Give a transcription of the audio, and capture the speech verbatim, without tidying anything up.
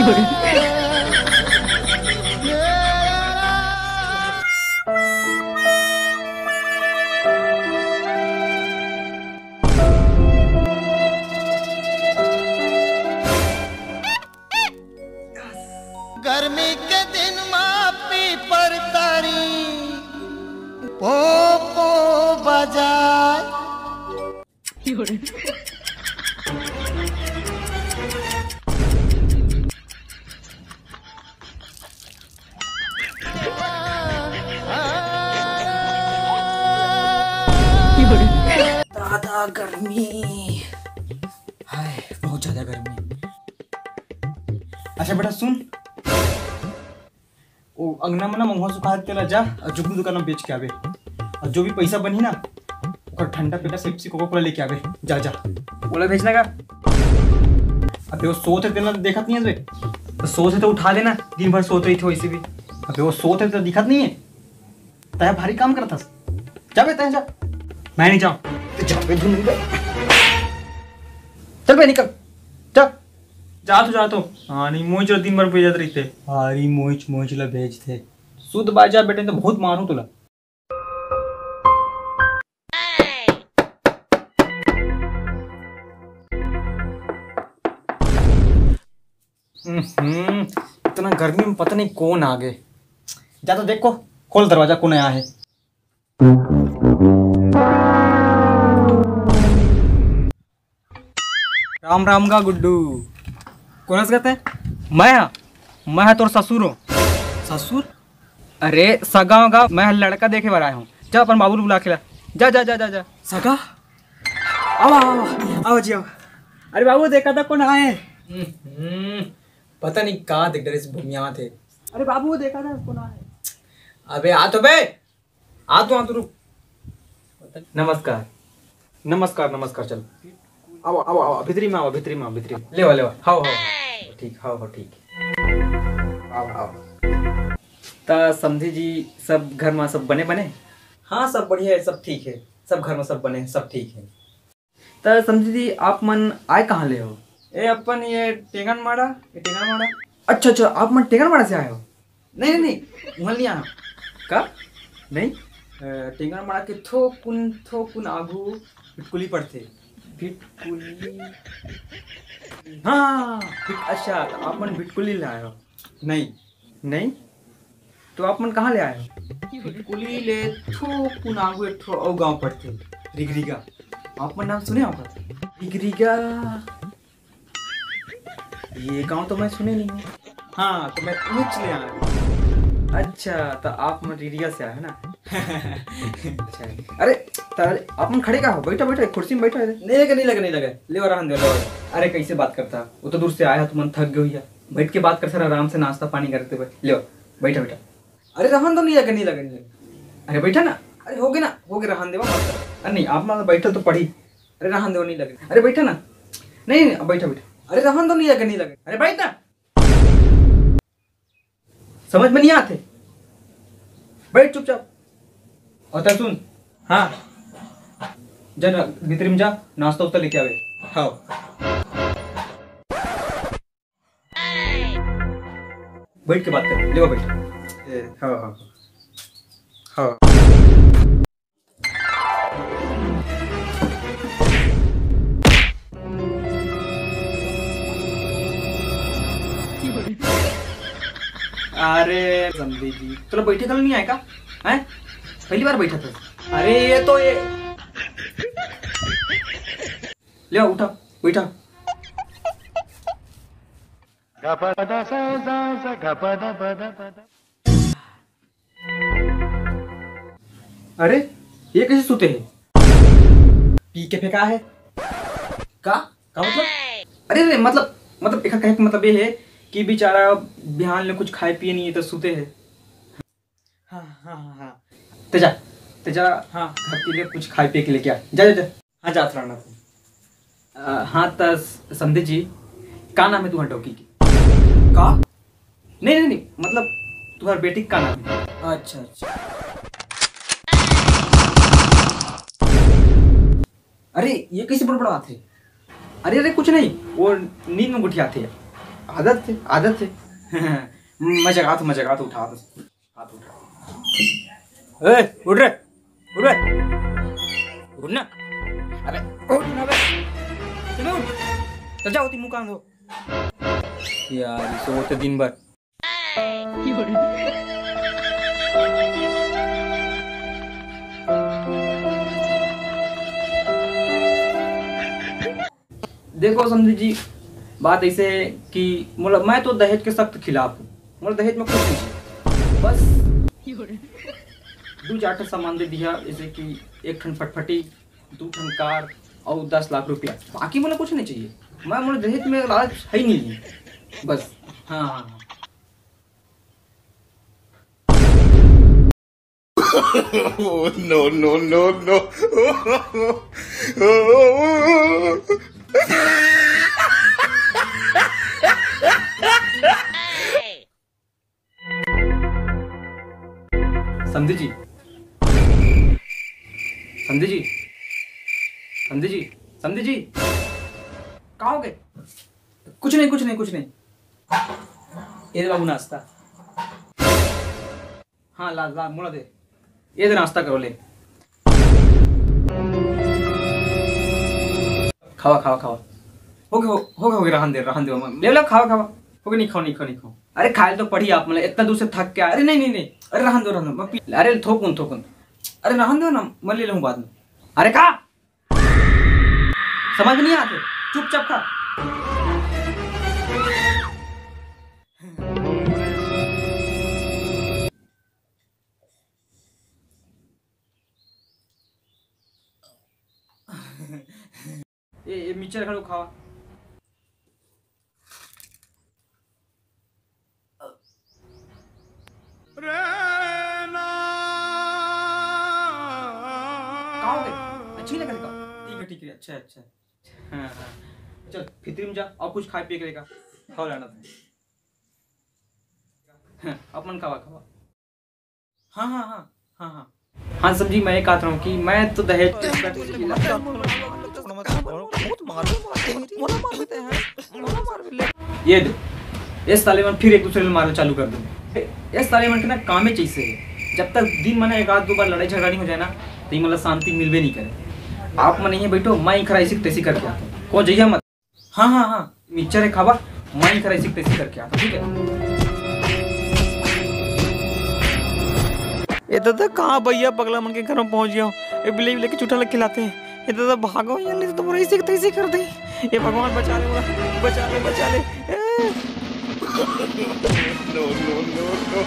गर्मी के दिन मा पीपर तारी पो पो बजाय। दादा गर्मी, हाय, बहुत ज्यादा गर्मी। अच्छा बेटा सुन, ओ अंगना में ना महुआ सुखा तेला जा, और जुगनू दुकान में बेच के आवे। और जो भी पैसा बनी ना, ओकर ठंडा पेटा पेप्सी कोका कोला लेके आवे। जा जा। ओला भेजना का? अबे वो सोत हे तेला देखत नहीं है बे। तो सोत हे तो उठा देना, दिन भर सोत रही थी वैसे भी। अबे वो सोत हे तो दिखत नहीं है। तय भारी काम करता। जा बे, तय जा। मैं नहीं जाऊँ। तो जा बे, धुन बे। चल बे, निकल। जा। जा तो, जा तो। हाँ, नहीं, मोहिच ला दिन भर भेजत रहिथे। हाँ, रे, मोहिच, मोहिच ला भेजथे। शुद्ध बात जा बेटे, तो बहुत मारू तुला। हम्म, इतना गर्मी में पता नहीं कौन आ गए। जा तो देखो, खोल दरवाजा, कौन आया है। राम राम गा गुड्डू। कोन हस कहते? मैं हा, मैं हा तोर ससुर हूँ। ससुर? अरे सगा गा, मैं हा लड़का देखे बर आए हूँ। जा अपन बाबू ल बुला के ला। जा, जा, जा, जा, जा। सगा? आवा, आवा, आवा, आवा जी, आवा। अरे बाबू, देखा था कौन आए? हम्म, पता नहीं कहाँ देख डरे इस भूमिया थे। अरे बाबू, देखा था कौन आए? अबे आ तो बे। आ तो, आ तो रुक। नमस्कार। नमस्कार, नमस्कार, चल। आओ, आओ, आओ, भितरी में आओ, भितरी में आओ, भितरी में। लेवा, लेवा। हाओ, हाओ। ठीक, हाओ, हाओ, ठीक। आओ, आओ। त समधी जी, सब घर में सब बने, बने? हाँ, सब बढ़िया है, सब ठीक है। सब घर में सब बने, सब ठीक है। त समधी जी, आप मन आए कहाँ ले हो? ए, अपन ये टेंगन माड़ा, ये टेंगन माड़ा। अच्छा, अच्छा, आप मन टेंगन माड़ा से आए हो? नहीं, नहीं, नहीं, उहाँ नहीं आया। का? नहीं? अ, टेंगन माड़ा के थोकुन, थोकुन आगू भिटकुली पड़थे। भिटकुली? हाँ, भिट-, अच्छा, त आप मन भिटकुली ले आए हो? नहीं। नहीं? तो आप मन कहाँ ले आए हो? भिटकुली ले थोकुन आगू एक ठो अउ गाँव पड़थे, रिगरिगा। आप मन नाम सुने हो का? रिगरिगा। ये गाँव तो मैं सुने नहीं हूँ। हाँ, तो मैं उच ले आया हूँ। अच्छा, तो आप मन रिगरिगा से आए हो ना? अच्छा, अरे, त आप मन खड़े का हो? बैठा, बैठा, कुर्सी में बैठा। नहीं लगे, नहीं लगे, नहीं लगे। ले, रहन दे, ले। अरे, कैसे बात करता? वो तो दूर से आया, तुमन थक गए हो या? बैठ के बात कर सर, आराम से नाश्ता पानी करते हुए। ले, बैठा, बैठा। अरे, रहन दो, नहीं लगे, नहीं लगे, नहीं लगे। अरे, बैठा ना। अरे, हो गए ना, हो गए, रहन देवा, मत कर। अरे, नहीं, आप ना बैठो तो पढ़ी। अरे, रहन दो, नहीं लगे। अरे, बैठा ना। नहीं, नहीं, अब बैठा, बैठा। अरे, रहन दो, नहीं लगे, नहीं लगे। अरे, बैठ ना। समझ में नहीं आते। बैठ चुपचाप। और तै सुन। हाँ। जा ना, भीतरी में जा, नाश्ता उस्ता लेके आवे। हाँ। बैठ के बात कर, ले बैठ। ए, हाँ, हाँ, हाँ। अरे समधी जी, तोला बैठे घलो नहीं आए का? हैं? पहली बार बैठा था। अरे ये तो ये ले उठा, बैठा। अरे, ये कैसे सुते हे? पी के फेंका हे। का? का मतलब? अरे रे, मतलब, मतलब एकर कहे के मतलब ये हे कि बेचारा बिहान ले कुछ खाए पिए नहीं हे तो सुते हे। हाँ, हाँ, हाँ, हाँ। ते जा, ते जा, हाँ। घर के लिए कुछ खाए पिए के लेके आ। जा, जा, जा। हाँ, जात रहना तू। अ, हाँ, त स-, समधी जी, का नाम हे तुम्हार डौकी के? का? नहीं, नहीं, नहीं, मतलब, तुम्हार बेटी का नाम हे? अच्छा, अच्छा। अरे, ये कैसे बड़बड़ात हे? अरे, अरे, कुछ नहीं, वो नींद में गोठियात हे। आदत हे, आदत हे। मैं जगात हूँ, मैं जगात हूँ, उठा दो। हाथ उठा। ए, उठ रे, उठ रे। उठ ना। अबे, उठ ना बे। चल उठ। चल जा, होती मुंह कान धो। यार, ये सोते दिन भर। देखो समधी जी, बात ऐसे है कि मोला, मैं तो दहेज के सख्त खिलाफ हूँ। मोला दहेज में कुछ नहीं चाहिए, बस दू चार ठन सामान दे दिया, जैसे कि एक ठन फटफटी, दू ठन कार और दस लाख रुपया, बाकी मोला कुछ नहीं चाहिए। मैं, मोला दहेज में लालच है ही नहीं है। बस। हाँ, हाँ, हाँ। Oh, no, no, no, no. समधी जी, समधी जी, समधी जी, समधी जी, का हो गे? कुछ नहीं, कुछ नहीं, कुछ नहीं। ये ले बाबू नाश्ता। हाँ, ला, ला, मोला दे। ये दे, नाश्ता करो, ले। खावा, खावा, खावा। हो गे, हो, हो गे, हो गे, रहन दे, रहन दे, ले लो, खावा, खावा। हो गे, नहीं खाओ, नहीं खाओ, नहीं खाओ। अरे, खाए तो पड़ी आप, मतलब, इतना दूर से थक के आए। अरे, नहीं, नहीं, नहीं, अरे, रहन दो, रहन दो, मैं पी, अरे, थोकुन, थोकुन। अरे, रहन दो ना, मैं ले लूँ बाद में। अरे, का? समझ में नहीं आते, चुपचाप खा। ये, ये मिक्सचर खड़ो खावा। का हो गए? अच्छी लग रही का? ठीक है, ठीक है, अच्छा, अच्छा। हाँ, हाँ। चल, भीतरी में जा, और कुछ खाए पिए के लेगा। खाओ लाना था। हाँ, अपन खावा, खावा। हाँ, हाँ, हाँ, हाँ, हाँ। हाँ, समधी, मैं ये कहत रहूँ कि मैं तो दहेज ये दे, ये साले मन फिर एक दूसरे ले मारे चालू कर दे। ये साले मन के ना कामे चइसे हे, जब तक दिन में ना एक आध दो बार लड़ाई झगड़ा नहीं हो जाए ना, तो ये मतलब शांति मिलबे नहीं करे। आप मन यहीं बैठो, मैं इखरा ऐसी तैसी करके आता हूँ, को जइया मत। हाँ, हाँ, हाँ, मिक्सचर हे खावा, मैं इखरा ऐसी तैसी करके आता हूँ, ठीक है? ए दादा, कहाँ भैया पगला मन के घर में पहुंच गया हूँ। ए बिल्ली, बिल्ली के चूठा लग खिलाते हैं। ए दादा, भागो यहाँ, नहीं तो तुम्हारा ऐसे तैसे कर दे। ए भगवान, बचा ले, बचा ले, बचा ले। ए। No, no, no, no.